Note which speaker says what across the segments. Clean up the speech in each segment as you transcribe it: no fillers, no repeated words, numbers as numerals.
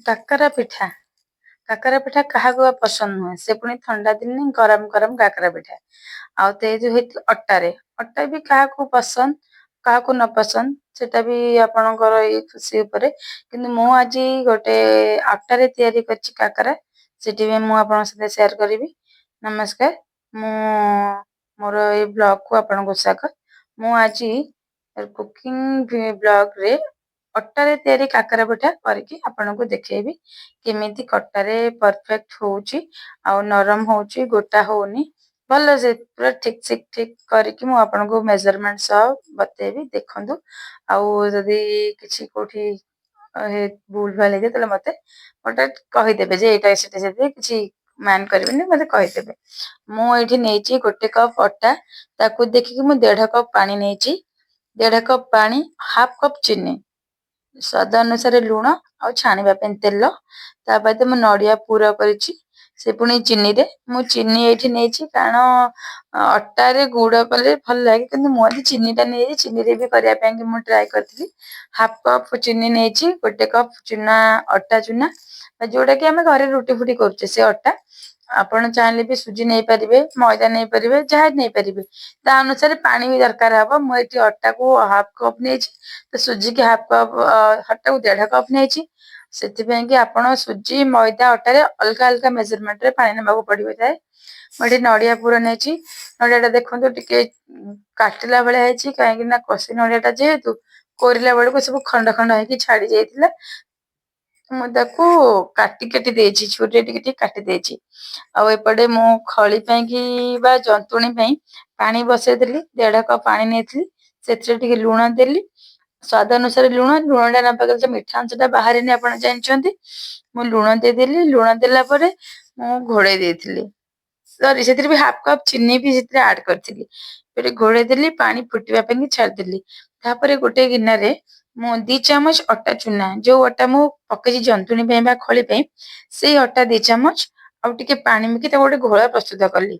Speaker 1: କାକରା ପିଠା। କାକରା ପିଠା କାହାକୁ ବା ପସନ୍ଦ ନୁହେଁ? ସେ ପୁଣି ଥଣ୍ଡା ଦିନେ ଗରମ ଗରମ କାକରା ପିଠା, ଆଉ ତିଆରି ହୋଇଥିଲା ଅଟାରେ। ଅଟା ବି କାହାକୁ ପସନ୍ଦ, କାହାକୁ ନ ପସନ୍ଦ, ସେଟା ବି ଆପଣଙ୍କର ଏଇ ଖୁସି ଉପରେ। କିନ୍ତୁ ମୁଁ ଆଜି ଗୋଟେ ଅଟାରେ ତିଆରି କରିଛି କାକରା, ସେଠି ବି ମୁଁ ଆପଣଙ୍କ ସହିତ ସେୟାର କରିବି। ନମସ୍କାର, ମୁଁ ମୋର ଏଇ ବ୍ଲଗକୁ ଆପଣଙ୍କୁ ସ୍ୱାଗତ। ମୁଁ ଆଜି କୁକିଂ ବ୍ଲଗରେ ଅଟାରେ ତିଆରି କାକରା ପିଠା କରିକି ଆପଣଙ୍କୁ ଦେଖେଇବି, କେମିତି ଅଟାରେ ପରଫେକ୍ଟ ହଉଛି ଆଉ ନରମ ହଉଛି, ଗୋଟା ହଉନି। ଭଲ ସେ ପୁରା ଠିକ ଠିକ ଠିକ କରିକି ମୁଁ ଆପଣଙ୍କୁ ମେଜରମେଣ୍ଟ ସହ ବତେଇବି, ଦେଖନ୍ତୁ। ଆଉ ଯଦି କିଛି କୋଉଠି ଭୁଲ ଭାଲ ହେଇଯିବ, ତାହେଲେ ମତେ ଗୋଟେ କହିଦେବେ ଯେ ଏଇଟା ସେଟା ସେଠି କିଛି ମାଇଣ୍ଡ କରିବେନି, ମତେ କହିଦେବେ। ମୁଁ ଏଇଠି ନେଇଛି 1 କପ୍ ଅଟା, ତାକୁ ଦେଖିକି ମୁଁ 1.5 କପ୍ ପାଣି ନେଇଛି। 1.5 କପ୍ ପାଣି, ହାଫ୍ କପ୍ ଚିନି, ସ୍ୱାଦ ଅନୁସାରେ ଲୁଣ ଆଉ ଛାଣିବା ପାଇଁ ତେଲ। ତା ବାଦ ମୁଁ ନଡିଆ ପୁର କରିଛି, ସେ ପୁଣି ଚିନିରେ। ମୁଁ ଚିନି ଏଇଠି ନେଇଛି କାରଣ ଅଟାରେ ଗୁଡ କଲେ ଭଲ ଲାଗେ, କିନ୍ତୁ ମୁଁ ଆଜି ଚିନିଟା ନେଇଛି। ଚିନିରେ ବି କରିବା ପାଇଁ ମୁଁ ଟ୍ରାଏ କରିଥିଲି। ହାଫ୍ କପ୍ ଚିନି ନେଇଛି, 1 କପ୍ ଚୁନା, ଅଟା ଚୁନା, ଯୋଉଟା କି ଆମେ ଘରେ ରୁଟି ଫୁଟି କରୁଛେ ସେ ଅଟା। ଆପଣ ଚାହିଁଲେ ବି ସୁଜି ନେଇପାରିବେ, ମଇଦା ନେଇପାରିବେ, ଯାହା ନେଇପାରିବେ। ତା ଅନୁସାରେ ପାଣି ବି ଦରକାର ହବ। ମୁଁ ଏଠି ଅଟାକୁ ହାଫ୍ କପ୍ ନେଇଛି ତ ସୁଜିକି ହାଫ୍ କପ୍, ଅଟାକୁ 1.5 କପ୍ ନେଇଛି। ସେଥିପାଇଁ କି ଆପଣ ସୁଜି, ମଇଦା, ଅଟାରେ ଅଲଗା ଅଲଗା ମେଜରମେଣ୍ଟରେ ପାଣି ନେବାକୁ ପଡିଥାଏ। ମୁଁ ଏଠି ନଡିଆ ପୁର ନେଇଛି। ନଡିଆଟା ଦେଖନ୍ତୁ, ଟିକେ କାଟିଲା ଭଳିଆ ହେଇଛି, କାହିଁକି ନା କଷି ନଡିଆଟା ଯେହେତୁ କୋରିଲା ବେଳକୁ ସବୁ ଖଣ୍ଡ ଖଣ୍ଡ ହେଇକି ଛାଡି ଯାଇଥିଲା। ମୁଁ ତାକୁ କାଟି କାଟି ଦେଇଛି, ଛୁରୀରେ ଟିକେ ଟିକେ କାଟି ଦେଇଛି। ଆଉ ଏପଟେ ମୁଁ ଖଳି ପାଇଁ କି ବା ଜନ୍ତୁଣୀ ପାଇଁ ପାଣି ବସେଇଥିଲି। 1.5 କପ୍ ପାଣି ନେଇଥିଲି, ସେଥିରେ ଟିକେ ଲୁଣ ଦେଲି, ସ୍ୱାଦ ଅନୁସାରେ ଲୁଣ। ଲୁଣଟା ନ ପକେଇଲେ ତ ମିଠା ଅଂଶଟା ବାହାରେନି, ଆପଣ ଜାଣିଛନ୍ତି। ମୁଁ ଲୁଣ ଦେଇଦେଲି। ଲୁଣ ଦେଲା ପରେ ମୁଁ ଘୋଡେଇ ଦେଇଥିଲି। ସରି, ସେଥିରେ ବି ହାଫ୍ କପ୍ ଚିନି ବି ସେଥିରେ ଆଡ୍ କରିଥିଲି। ଏଠି ଘୋଡେଇ ଦେଲି, ପାଣି ଫୁଟିବା ପାଇଁ ଛାଡିଦେଲି। ତାପରେ ଗୋଟେ ଗିନାରେ ମୁଁ 2 ଚାମଚ ଅଟା ଚୁନା, ଯୋଉ ଅଟା ମୁଁ ପକେଇଛି ଜନ୍ତୁଣୀ ପାଇଁ ବା ଖଳି ପାଇଁ, ସେଇ ଅଟା 2 ଚାମଚ ଆଉ ଟିକେ ପାଣି ମିଶେଇକି ତାକୁ ଗୋଟେ ଘୋଳ ପ୍ରସ୍ତୁତ କଲି।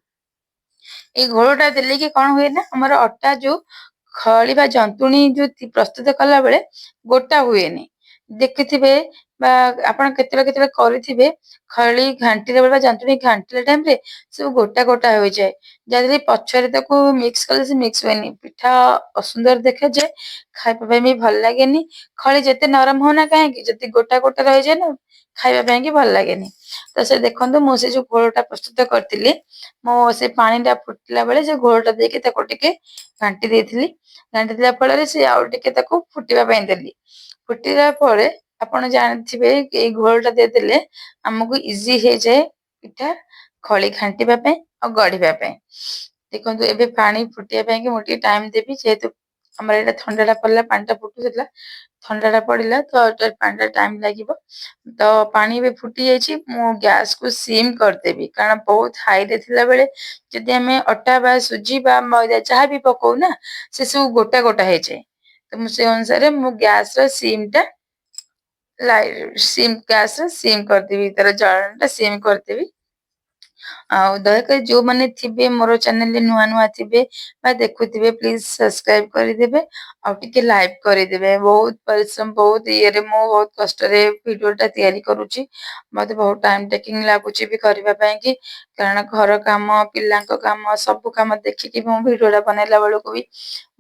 Speaker 1: ଏଇ ଘୋଳଟା ଦେଲେ କି କଣ ହୁଏ ନା, ଆମର ଅଟା ଯୋଉ ଖଳି ବା ଜନ୍ତୁଣୀ ଯୋଉ ପ୍ରସ୍ତୁତ କଲା ବେଳେ ଗୋଟା ହୁଏନି। ଦେଖିଥିବେ ବା ଆପଣ କେତେବେଳେ କେତେବେଳେ କରିଥିବେ, ଖଳି ଘାଣ୍ଟିଲା ବେଳେ ବା ଜନ୍ତୁଣୀ ଘାଣ୍ଟିଲା ଟାଇମରେ ସବୁ ଗୋଟା ଗୋଟା ହୋଇଯାଏ, ଯାହାଦେଲେ ପଛରେ ତାକୁ ମିକ୍ସ କଲେ ସେ ମିକ୍ସ ହୁଏନି, ପିଠା ଅସୁନ୍ଦର ଦେଖାଯାଏ, ଖାଇବା ପାଇଁ ବି ଭଲ ଲାଗେନି। ଖଳି ଯେତେ ନରମ ହଉନା କାହିଁକି, ଯଦି ଗୋଟା ଗୋଟା ରହିଯାଏ ନା, ଖାଇବା ପାଇଁ କି ଭଲ ଲାଗେନି। ତ ସେ ଦେଖନ୍ତୁ, ମୁଁ ସେ ଯୋଉ ଘୋଳଟା ପ୍ରସ୍ତୁତ କରିଥିଲି, ମୁଁ ସେ ପାଣିଟା ଫୁଟିଲା ବେଳେ ସେ ଘୋଳଟା ଦେଇକି ତାକୁ ଟିକେ ଘାଣ୍ଟି ଦେଇଥିଲି। ଘାଣ୍ଟି ଦେଲା ଫଳରେ ସେ ଆଉ ଟିକେ ତାକୁ ଫୁଟିବା ପାଇଁ ଦେଲି। ଫୁଟିଲା ପରେ ଆପଣ ଜାଣିଥିବେ, ଏଇ ଘୋଳଟା ଦେଇଦେଲେ ଆମକୁ ଇଜି ହେଇଯାଏ ପିଠା ଖଳି ଘାଣ୍ଟିବା ପାଇଁ ଆଉ ଗଢିବା ପାଇଁ। ଦେଖନ୍ତୁ, ଏବେ ପାଣି ଫୁଟିବା ପାଇଁ କି ମୁଁ ଟିକେ ଟାଇମ ଦେବି। ଯେହେତୁ ଆମର ଏଇଟା ଥଣ୍ଡାଟା ପଡିଲା, ପାଣିଟା ଫୁଟୁଥିଲା, ଥଣ୍ଡାଟା ପଡିଲା, ତ ପାଣିଟା ଟାଇମ ଲାଗିବ। ତ ପାଣି ଏବେ ଫୁଟି ଯାଇଛି। ମୁଁ ଗ୍ୟାସକୁ ସିମ୍ କରିଦେବି, କାରଣ ବହୁତ ହାଇରେ ଥିଲା ବେଳେ ଯଦି ଆମେ ଅଟା ବା ସୁଜି ବା ମଇଦା ଯାହା ବି ପକଉ ନା, ସେ ସବୁ ଗୋଟା ଗୋଟା ହେଇଯାଏ। ତ ମୁଁ ସେ ଅନୁସାରେ ମୁଁ ଗ୍ୟାସର ସିମ୍ ଟା ସିମ୍, ଗ୍ୟାସର ସିମ୍ କରିଦେବି, ତାର ଜଳଟା ସିମ୍ କରିଦେବି। ଆଉ ଦୟାକରି ଯୋଉମାନେ ଥିବେ, ମୋର ଚ୍ୟାନେଲରେ ନୂଆ ନୂଆ ଥିବେ ବା ଦେଖୁଥିବେ, ପ୍ଲିଜ ସବସ୍କ୍ରାଇବ କରିଦେବେ ଆଉ ଟିକେ ଲାଇକ୍ କରିଦେବେ। ବହୁତ ପରିଶ୍ରମ, ବହୁତ ଇଏରେ, ମୁଁ ବହୁତ କଷ୍ଟରେ ଭିଡିଓଟା ତିଆରି କରୁଛି। ମତେ ବହୁତ ଟାଇମ ଟେକିଂ ଲାଗୁଛି ବି କରିବା ପାଇଁ କି, କାରଣ ଘର କାମ, ପିଲାଙ୍କ କାମ, ସବୁ କାମ ଦେଖିକି ମୁଁ ଭିଡିଓଟା ବନେଇଲା ବେଳକୁ ବି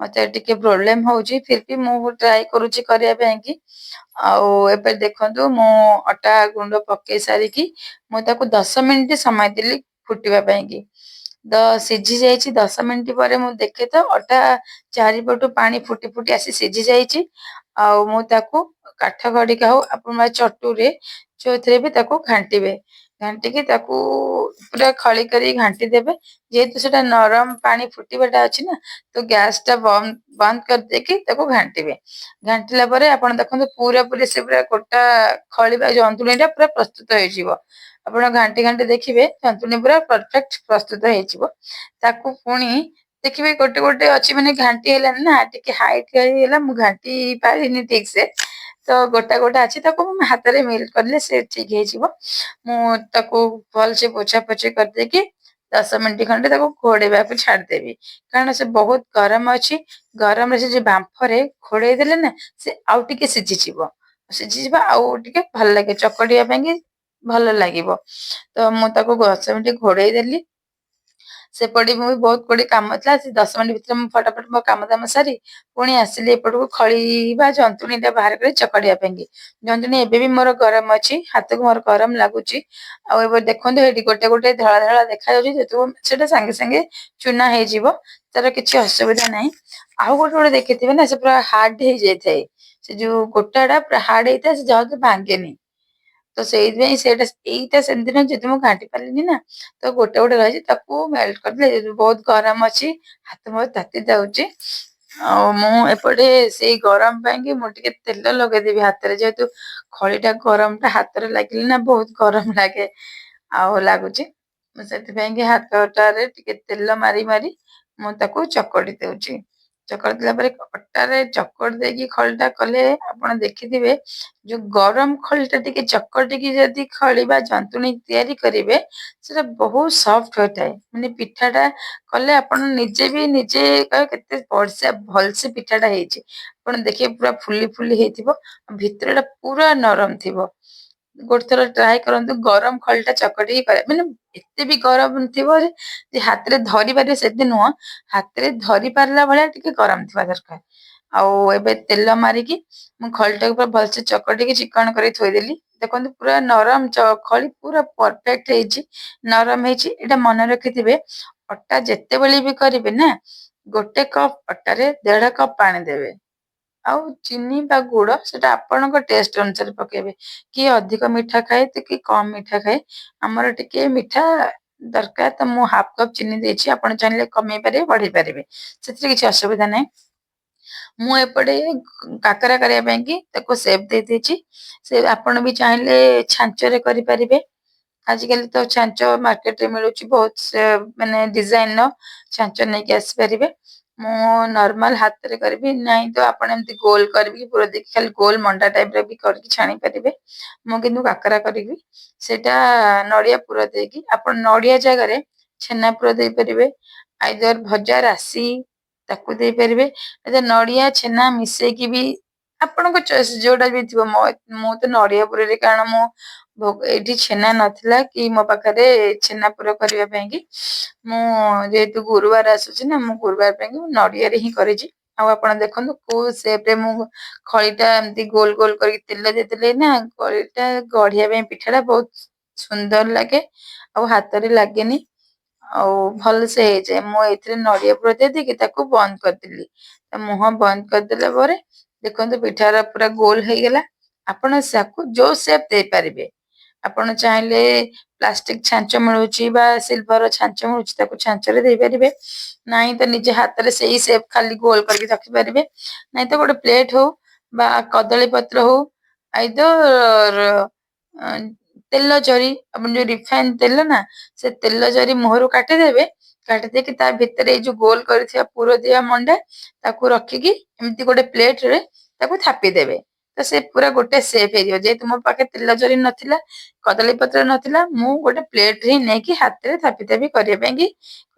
Speaker 1: ମତେ ଟିକେ ପ୍ରୋବ୍ଲେମ ହଉଛି। ଫିର ବି ମୁଁ ଟ୍ରାଏ କରୁଛି କରିବା ପାଇଁ କି। ଆଉ ଏବେ ଦେଖନ୍ତୁ, ମୁଁ ଅଟା ଗୁଣ୍ଡ ପକେଇ ସାରିକି ମୁଁ ତାକୁ 10 ମିନିଟ ସମୟ ଦେଲି ଫୁଟିବା ପାଇଁ କି। ତ ସିଝି ଯାଇଛି। 10 ମିନିଟ ପରେ ମୁଁ ଦେଖେ ତ ଅଟା ଚାରିପଟୁ ପାଣି ଫୁଟି ଫୁଟି ଆସି ସିଝି ଯାଇଛି। ଆଉ ମୁଁ ତାକୁ କାଠ ଖଡିକା ହଉ ଆପଣ ଚଟୁରେ, ଯୋଉଥିରେ ବି ତାକୁ ଘାଣ୍ଟିବେ, ଘାଣ୍ଟିକି ତାକୁ ପୁରା ଖଳି କରି ଘାଣ୍ଟି ଦେବେ। ଯେହେତୁ ସେଟା ନରମ ପାଣି ଫୁଟିବାଟା ଅଛି ନା, ତ ଗ୍ୟାସ ଟା ବନ୍ଦ ବନ୍ଦ କରିଦେଇକି ତାକୁ ଘାଣ୍ଟିବେ। ଘାଣ୍ଟିଲା ପରେ ଆପଣ ଦେଖନ୍ତୁ, ପୁରା ପୁରି ସେ ପୁରା ଗୋଟା ଖଳି ବା ଜନ୍ତୁଣୀ ଟା ପୁରା ପ୍ରସ୍ତୁତ ହେଇଯିବ। ଆପଣ ଘାଣ୍ଟି ଘାଣ୍ଟି ଦେଖିବେ, ଜନ୍ତୁଣୀ ପୁରା ପରଫେକ୍ଟ ପ୍ରସ୍ତୁତ ହେଇଯିବ। ତାକୁ ପୁଣି ଦେଖିବେ, ଗୋଟେ ଗୋଟେ ଅଛି ମାନେ ଘାଣ୍ଟି ହେଲାନି ନା, ଟିକେ ହାଇଟ୍ ହେଇଗଲା, ମୁଁ ଘାଣ୍ଟି ପାରିନି ଠିକ ସେ, ତ ଗୋଟା ଗୋଟା ଅଛି। ତାକୁ ମୁଁ ହାତରେ ମିଲ୍ କଲେ ସେ ଠିକ ହେଇଯିବ। ମୁଁ ତାକୁ ଭଲସେ ପୋଛା ପୋଛି କରିଦେଇକି 10 ମିନିଟ ଖଣ୍ଡେ ତାକୁ ଘୋଡେଇବାକୁ ଛାଡିଦେବି, କାରଣ ସେ ବହୁତ ଗରମ ଅଛି। ଗରମରେ ସେ ଯୋଉ ବାମ୍ଫରେ ଘୋଡେଇ ଦେଲେ ନା, ସେ ଆଉ ଟିକେ ସିଝିଯିବ। ସିଝିଯିବ ଆଉ ଟିକେ ଭଲ ଲାଗେ ଚକଟିବା ପାଇଁ କି ଭଲ ଲାଗିବ। ତ ମୁଁ ତାକୁ 10 ମିନିଟ୍ ଘୋଡେଇ ଦେଲି। ସେପଟେ ବି ବହୁତ ଗୁଡିଏ କାମ ଥିଲା। ସେ 10 ମିନିଟ୍ ଭିତରେ ମୁଁ ଫଟାଫଟ ମୋ କାମ ଦାମ ସାରି ପୁଣି ଆସିଲି ଏପଟକୁ ଖଳି ବା ଜନ୍ତୁଣୀଟା ବାହାର କରି ଚକଟିବା ପାଇଁକି। ଜନ୍ତୁଣୀ ଏବେ ବି ମୋର ଗରମ ଅଛି, ହାତକୁ ମୋର ଗରମ ଲାଗୁଛି। ଆଉ ଏବେ ଦେଖନ୍ତୁ, ଏଇଠି ଗୋଟେ ଗୋଟେ ଧଳା ଧଳା ଦେଖାଯାଉଛି ଯେହେତୁ, ସେଟା ସାଙ୍ଗେ ସାଙ୍ଗେ ଚୁନା ହେଇଯିବ, ତାର କିଛି ଅସୁବିଧା ନାହିଁ। ଆଉ ଗୋଟେ ଗୋଟେ ଦେଖିଥିବେ ନା, ସେ ପୁରା ହାର୍ଡ ହେଇଯାଇଥାଏ। ସେ ଯୋଉ ଗୋଟାଟା ପୁରା ହାର୍ଡ ହେଇଥାଏ, ସେ ଜହଜ ଭାଙ୍ଗେନି। ତ ସେଇଥିପାଇଁ ସେଇଟା ଏଇଟା ସେମିତି ନୁହଁ। ଯଦି ମୁଁ ଘାଣ୍ଟି ପାରିଲିନି ନା, ତ ଗୋଟେ ଗୋଟେ ରହିଛି, ତାକୁ ମେଲ୍ଟ କରିଦେଲେ। ବହୁତ ଗରମ ଅଛି, ହାତ ମୋର ତାତି ଯାଉଛି। ଆଉ ମୁଁ ଏପଟେ ସେଇ ଗରମ ପାଇଁ କି ମୁଁ ଟିକେ ତେଲ ଲଗେଇଦେବି ହାତରେ, ଯେହେତୁ ଖଳିଟା ଗରମଟା ହାତରେ ଲାଗିଲେ ନା ବହୁତ ଗରମ ଲାଗେ ଆଉ ଲାଗୁଛି। ମୁଁ ସେଥିପାଇଁ କି ହାତଟାରେ ଟିକେ ତେଲ ମାରି ମାରି ମୁଁ ତାକୁ ଚକଟି ଦଉଛି। ଚକଟି ଦେଲା ପରେ, ଅଟାରେ ଚକଟି ଦେଇକି ଖଳିଟା କଲେ, ଆପଣ ଦେଖିଥିବେ, ଯୋଉ ଗରମ ଖଳିଟା ଟିକେ ଚକଟିକି ଯଦି ଖଳି ବା ଜନ୍ତୁଣୀ ତିଆରି କରିବେ, ସେଟା ବହୁତ ସଫ୍ଟ ହୋଇଥାଏ। ମାନେ ପିଠାଟା କଲେ ଆପଣ ନିଜେ ବି ନିଜେ କହିବେ କେତେ ଭଲସେ ଭଲସେ ପିଠାଟା ହେଇଛି। ଆପଣ ଦେଖିବେ, ପୁରା ଫୁଲି ଫୁଲି ହେଇଥିବ, ଭିତରଟା ପୁରା ନରମ ଥିବ। ଗୋଟେ ଥର ଟ୍ରାଏ କରନ୍ତୁ ଗରମ ଖଳିଟା ଚକଟିକି କରିବା। ମାନେ ଏତେ ବି ଗରମ ଥିବ ଯେ ହାତରେ ଧରି ପାରିବେ ସେମିତି ନୁହଁ, ହାତରେ ଧରି ପାରିଲା ଭଳିଆ ଟିକେ ଗରମ ଥିବା ଦରକାର। ଆଉ ଏବେ ତେଲ ମାରିକି ମୁଁ ଖଳିଟାକୁ ପୁରା ଭଲସେ ଚକଟିକି ଚିକଣ କରି ଥୋଇଦେଲି। ଦେଖନ୍ତୁ, ପୁରା ନରମ ଖଳି ପୁରା ପରଫେକ୍ଟ ହେଇଛି, ନରମ ହେଇଛି। ଏଇଟା ମନେ ରଖିଥିବେ, ଅଟା ଯେତେବେଳେ ବି କରିବେ ନା, 1 କପ୍ ଅଟାରେ 1.5 କପ୍ ପାଣି ଦେବେ। ଆଉ ଚିନି ବା ଗୁଡ ସେଟା ଆପଣଙ୍କ ଟେଷ୍ଟ ଅନୁସାରେ ପକେଇବେ। କିଏ ଅଧିକ ମିଠା ଖାଏ ତ କିଏ କମ ମିଠା ଖାଏ। ଆମର ଟିକେ ମିଠା ଦରକାର, ତ ମୁଁ ହାଫ କପ୍ ଚିନି ଦେଇଛି। ଆପଣ ଚାହିଁଲେ କମେଇ ପାରିବେ, ବଢେଇ ପାରିବେ, ସେଥିରେ କିଛି ଅସୁବିଧା ନାହିଁ। ମୁଁ ଏପଟେ କାକରା କରିବା ପାଇଁ କି ତାକୁ ସେପ୍ ଦେଇ ଦେଇଛି। ସେ ଆପଣ ବି ଚାହିଁଲେ ଛାଞ୍ଚରେ କରିପାରିବେ। ଆଜିକାଲି ତ ଛାଞ୍ଚ ମାର୍କେଟରେ ମିଳୁଛି, ବହୁତ ମାନେ ଡିଜାଇନର ଛାଞ୍ଚ ନେଇକି ଆସିପାରିବେ। ମୁଁ ନର୍ମାଲ ହାତରେ କରିବି। ନାହିଁ ତ ଆପଣ ଏମିତି ଗୋଲ କରିକି ପୁରା ଦେଇକି ଖାଲି ଗୋଲ ମଣ୍ଡା ଟାଇପର ବି କରିକି ଛାଣି ପାରିବେ। ମୁଁ କିନ୍ତୁ କାକରା କରିବି, ସେଇଟା ନଡିଆ ପୁର ଦେଇକି। ଆପଣ ନଡିଆ ଜାଗାରେ ଛେନା ପୁର ଦେଇପାରିବେ, ଆଇଦର ଭଜା ରାଶି ତାକୁ ଦେଇପାରିବେ, ନଡିଆ ଛେନା ମିଶେଇକି ବି, ଆପଣଙ୍କ ଚଏସ୍ ଯୋଉଟା ବି ଥିବ। ମୁଁ ତ ନଡିଆ ପୁରରେ, କାରଣ ମୁଁ ଏଇଠି ଛେନା ନଥିଲା କି ମୋ ପାଖରେ ଛେନା ପୁର କରିବା ପାଇଁ କି। ମୁଁ ଯେହେତୁ ଗୁରୁବାର ଆସୁଛି ନା, ମୁଁ ଗୁରୁବାର ପାଇଁ କି ମୁଁ ନଡିଆରେ ହିଁ କରିଛି। ଆଉ ଆପଣ ଦେଖନ୍ତୁ କୋଉ ସେପରେ ମୁଁ ଖଳିଟା ଏମିତି ଗୋଲ ଗୋଲ କରିକି ତେଲ ଦେଇଦେଲେ ନା, ଖଳିଟା ଗଢିବା ପାଇଁ ପିଠାଟା ବହୁତ ସୁନ୍ଦର ଲାଗେ ଆଉ ହାତରେ ଲାଗେନି ଆଉ ଭଲସେ ହେଇଯାଏ। ମୁଁ ଏଇଥିରେ ନଡିଆ ପୁର ଦେଇଦେଇକି ତାକୁ ବନ୍ଦ କରିଦେଲି। ତା ମୁହଁ ବନ୍ଦ କରିଦେଲା ପରେ ଦେଖନ୍ତୁ, ପିଠାଟା ପୁରା ଗୋଲ ହେଇଗଲା। ଆପଣ ତାକୁ ଯୋଉ ସେପ୍ ଦେଇପାରିବେ। ଆପଣ ଚାହିଁଲେ ପ୍ଲାଷ୍ଟିକ ଛାଞ୍ଚ ମିଳୁଛି ବା ସିଲଭର ଛାଞ୍ଚ ମିଳୁଛି, ତାକୁ ଛାଞ୍ଚରେ ଦେଇପାରିବେ। ନାହିଁ ତ ନିଜେ ହାତରେ ସେଇ ସେପ୍ ଖାଲି ଗୋଲ କରିକି ରଖିପାରିବେ। ନାଇଁ ତ ଗୋଟେ ପ୍ଲେଟ ହଉ ବା କଦଳୀ ପତ୍ର ହଉ, ଆଇଦର ତେଲ ଜରି, ଆପଣ ଯୋଉ ରିଫାଇନ ତେଲ ନା, ସେ ତେଲ ଜରି ମୁହଁରୁ କାଟିଦେବେ। କାଟି ଦେଇକି ତା ଭିତରେ ଏଇ ଯୋଉ ଗୋଲ କରିଥିବା ପୁର ଦିଆ ମଣ୍ଡା ତାକୁ ରଖିକି ଏମିତି ଗୋଟେ ପ୍ଲେଟରେ ତାକୁ ଥାପିଦେବେ, ତ ସେ ପୁରା ଗୋଟେ ସେପ୍ ହେଇଯିବ। ଯେହେତୁ ମୋ ପାଖରେ ତେଲ ଜରି ନଥିଲା, କଦଳୀ ପତ୍ର ନଥିଲା, ମୁଁ ଗୋଟେ ପ୍ଲେଟ ହିଁ ନେଇକି ହାତରେ ଥାପି ଥାପି କରିବା ପାଇଁ କି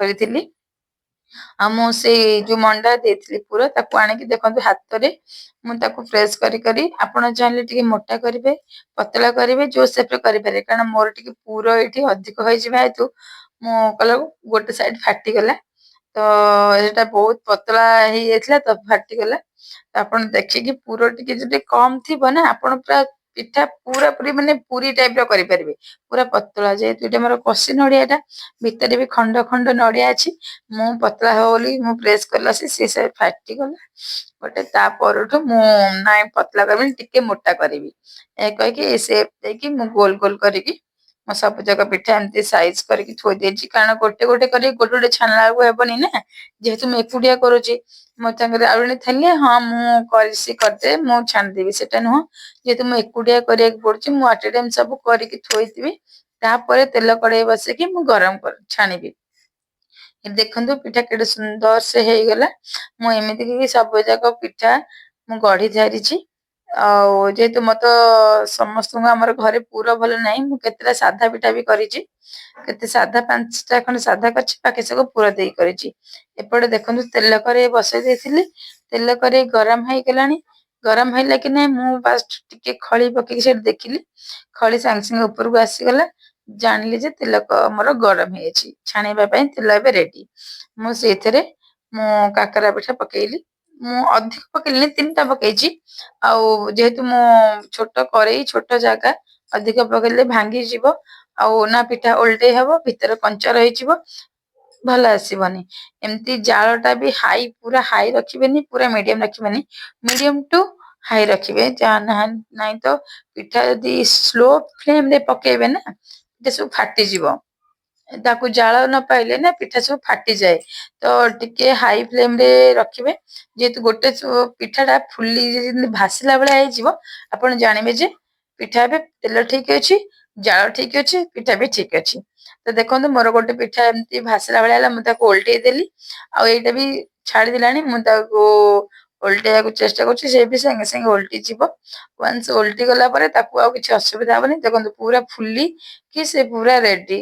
Speaker 1: କରିଥିଲି। ଆଉ ମୁଁ ସେଇ ଯୋଉ ମଣ୍ଡା ଦେଇଥିଲି ପୁର, ତାକୁ ଆଣିକି ଦେଖନ୍ତୁ, ହାତରେ ମୁଁ ତାକୁ ପ୍ରେସ୍ କରି କରି, ଆପଣ ଚାହିଁଲେ ଟିକେ ମୋଟା କରିବେ, ପତଳା କରିବେ, ଯୋଉ ସେପରେ କରିପାରିବେ। କାରଣ ମୋର ଟିକେ ପୁର ଏଇଠି ଅଧିକ ହେଇଯିବା ହେତୁ ମୁଁ କଲାକୁ ଗୋଟେ ସାଇଡ ଫାଟିଗଲା। ତ ଏଇଟା ବହୁତ ପତଳା ହେଇଯାଇଥିଲା, ତ ଫାଟିଗଲା। ତ ଆପଣ ଦେଖିକି ପୁର ଟିକେ ଯଦି କମ ଥିବ ନା, ଆପଣ ପୁରା ପିଠା ପୁରା ପୁରି ମାନେ ପୁରୀ ଟାଇପ ର କରିପାରିବେ, ପୁରା ପତଳା। ଯେହେତୁ ଏଇଟା ମୋର କଷି ନଡିଆ ଟା, ଭିତରେ ବି ଖଣ୍ଡ ଖଣ୍ଡ ନଡିଆ ଅଛି, ମୁଁ ପତଳା ହବ ବୋଲି ମୁଁ ପ୍ରେସ୍ କଲା ସେ ଫାଟିଗଲା ଗୋଟେ। ତା ପରଠୁ ମୁଁ ନାଇଁ ପତଳା କରିବିନି, ଟିକେ ମୋଟା କରିବି ଏ କହିକି ସେପ୍ ଦେଇକି ମୁଁ ଗୋଲ ଗୋଲ କରିକି ମୁଁ ସବୁ ଯାକ ପିଠା ଏମିତି ସାଇଜ କରିକି ଥୋଇ ଦେଇଛି। କାରଣ ଗୋଟେ ଗୋଟେ କରିକି ଗୋଟେ ଗୋଟେ ଛାଣିଲା ବେଳକୁ ହେବନି ନା, ଯେହେତୁ ମୁଁ ଏକୁଟିଆ କରୁଛି। ମୋ ସାଙ୍ଗରେ ଆଉ ଜଣେ ଥିଲେ, ହଁ ମୁଁ କରି କରିଦେ, ମୁଁ ଛାଣିଦେବି, ସେଟା ନୁହଁ। ଯେହେତୁ ମୁଁ ଏକୁଟିଆ କରିବାକୁ ପଡୁଛି, ମୁଁ ଆଟ ଏ ଟାଇମ ସବୁ କରିକି ଥୋଇଥିବି, ତାପରେ ତେଲ କଡେଇ ବସେଇକି ମୁଁ ଗରମ ଛାଣିବି। ଦେଖନ୍ତୁ, ପିଠା କେତେ ସୁନ୍ଦର ସେ ହେଇଗଲା। ମୁଁ ଏମିତି କି ସବୁ ଯାକ ପିଠା ମୁଁ ଗଢି ସାରିଛି। ଆଉ ଯେହେତୁ ମତେ ସମସ୍ତଙ୍କୁ ଆମର ଘରେ ପୁର ଭଲ ନାହିଁ, ମୁଁ କେତେଟା ସାଧା ପିଠା ବି କରିଛି। କେତେ ସାଧା, 5ଟା ଖଣ୍ଡେ ସାଧା କରିଛି, ବାକି ସବୁ ପୁର ଦେଇ କରିଛି। ଏପଟେ ଦେଖନ୍ତୁ, ତେଲ କରେଇ ବସେଇ ଦେଇଥିଲି। ତେଲ କରେଇ ଗରମ ହେଇଗଲାଣି। ଗରମ ହେଲା କି ନାହିଁ, ମୁଁ ଫାଷ୍ଟ ଟିକେ ଖଳି ପକେଇକି ସେଠି ଦେଖିଲି। ଖଳି ସାଙ୍ଗେ ସାଙ୍ଗେ ଉପରକୁ ଆସିଗଲା। ଜାଣିଲି ଯେ ତେଲ ମୋର ଗରମ ହେଇଯାଇଛି, ଛାଣିବା ପାଇଁ ତେଲ ଏବେ ରେଡି। ମୁଁ ସେଇଥିରେ ମୁଁ କାକରା ପିଠା ପକେଇଲି। ମୁଁ ଅଧିକ ପକେଇଲିନି, 3ଟା ପକେଇଛି। ଆଉ ଯେହେତୁ ମୁଁ ଛୋଟ କରେଇ, ଛୋଟ ଜାଗା, ଅଧିକ ପକେଇଲେ ଭାଙ୍ଗିଯିବ ଆଉ ନା ପିଠା ଓଲଟେଇ ହବ, ଭିତରେ କଞ୍ଚା ରହିଯିବ, ଭଲ ଆସିବନି। ଏମିତି ଜାଳଟା ବି ହାଇ, ପୁରା ହାଇ ରଖିବେନି, ପୁରା ମିଡିୟମ ରଖିବେନି, ମିଡିୟମ ଟୁ ହାଇ ରଖିବେ। ଯାହା ନାଇଁ ତ ପିଠା ଯଦି ସ୍ଲୋ ଫ୍ଲେମରେ ପକେଇବେ ନା, ପିଠା ସବୁ ଫାଟିଯିବ। ତାକୁ ଜାଳ ନ ପାଇଲେ ନା ପିଠା ସବୁ ଫାଟିଯାଏ। ତ ଟିକେ ହାଇ ଫ୍ଲେମରେ ରଖିବେ। ଯେହେତୁ ଗୋଟେ ପିଠାଟା ଫୁଲି ଯେମିତି ଭାସିଲା ଭଳିଆ ହେଇଯିବ, ଆପଣ ଜାଣିବେ ଯେ ପିଠା ଏବେ ତେଲ ଠିକ ଅଛି, ଜାଳ ଠିକ ଅଛି, ପିଠା ବି ଠିକ ଅଛି। ତ ଦେଖନ୍ତୁ, ମୋର ଗୋଟେ ପିଠା ଏମିତି ଭାସିଲା ଭଳିଆ ହେଲା, ମୁଁ ତାକୁ ଓଲଟେଇ ଦେଲି। ଆଉ ଏଇଟା ବି ଛାଡିଦେଲାଣି, ମୁଁ ତାକୁ ଓଲଟେଇବାକୁ ଚେଷ୍ଟା କରୁଛି। ସେ ବି ସାଙ୍ଗେ ସାଙ୍ଗେ ଓଲଟି ଯିବ। ୱାନ୍ସ ଓଲଟି ଗଲା ପରେ ତାକୁ ଆଉ କିଛି ଅସୁବିଧା ହବନି। ଦେଖନ୍ତୁ, ପୁରା ଫୁଲି କି ସେ ପୁରା ରେଡି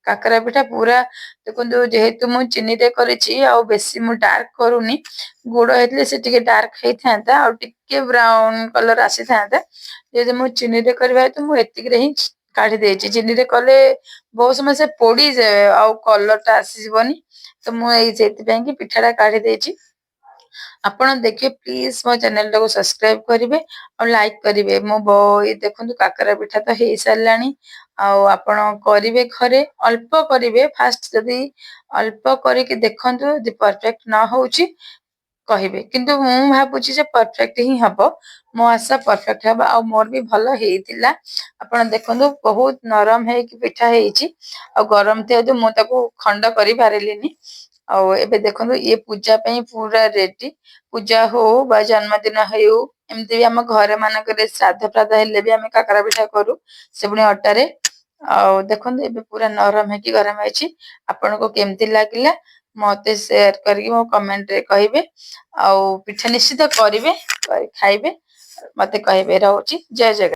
Speaker 1: କାକରା ପିଠା ପୁରା। ଦେଖନ୍ତୁ, ଯେହେତୁ ମୁଁ ଚିନିରେ କରିଛି ଆଉ ବେଶୀ ମୁଁ ଡାର୍କ କରୁନି। ଗୁଡ ହେଇଥିଲେ ସେ ଟିକେ ଡାର୍କ ହେଇଥାନ୍ତା ଆଉ ଟିକେ ବ୍ରାଉନ କଲର ଆସିଥାନ୍ତା। ଯେହେତୁ ମୁଁ ଚିନିରେ କରିବା ହେତୁ ମୁଁ ଏତିକିରେ ହିଁ କାଢି ଦେଇଛି। ଚିନିରେ କଲେ ବହୁତ ସମୟ ସେ ପୋଡିଯାଏ ଆଉ କଲର ଟା ଆସିଯିବନି। ତ ମୁଁ ଏଇ ସେଇଥିପାଇଁ କି ପିଠାଟା କାଢି ଦେଇଛି। ଆପଣ ଦେଖିବେ, ପ୍ଲିଜ ମୋ ଚ୍ୟାନେଲଟାକୁ ସବସ୍କ୍ରାଇବ କରିବେ ଆଉ ଲାଇକ୍ କରିବେ। ମୁଁ ଦେଖନ୍ତୁ, କାକରା ପିଠା ତ ହେଇସାରିଲାଣି। ଆଉ ଆପଣ କରିବେ ଘରେ, ଅଳ୍ପ କରିବେ ଫାଷ୍ଟ। ଯଦି ଅଳ୍ପ କରିକି ଦେଖନ୍ତୁ, ଯଦି ପରଫେକ୍ଟ ନ ହଉଛି କହିବେ। କିନ୍ତୁ ମୁଁ ଭାବୁଛି ଯେ ପରଫେକ୍ଟ ହିଁ ହବ। ମୋ ଆଶା ପରଫେକ୍ଟ ହବ ଆଉ ମୋର ବି ଭଲ ହେଇଥିଲା। ଆପଣ ଦେଖନ୍ତୁ, ବହୁତ ନରମ ହେଇକି ପିଠା ହେଇଛି। ଆଉ ଗରମ ଥିବା ମୁଁ ତାକୁ ଖଣ୍ଡ କରିପାରିଲିନି। ଆଉ ଏବେ ଦେଖନ୍ତୁ, ଇଏ ପୂଜା ପାଇଁ ପୁରା ରେଡି। ପୂଜା ହଉ ବା ଜନ୍ମଦିନ ହେଉ, ଏମିତି ବି ଆମ ଘରେ ମାନଙ୍କରେ ଶ୍ରାଦ୍ଧ ଫ୍ରାଦ୍ଧ ହେଲେ ବି ଆମେ କାକରା ପିଠା କରୁ, ସେ ପୁଣି ଅଟାରେ। ଆଉ ଦେଖନ୍ତୁ, ଏବେ ପୁରା ନରମ ହେଇକି ଗରମ ହେଇଛି। ଆପଣଙ୍କୁ କେମିତି ଲାଗିଲା ମତେ ସେୟାର କରିକି ମୋ କମେଣ୍ଟରେ କହିବେ। ଆଉ ପିଠା ନିଶ୍ଚିତ କରିବେ, ଖାଇବେ, ମତେ କହିବେ। ରହୁଛି, ଜୟ ଜଗନ୍ନାଥ।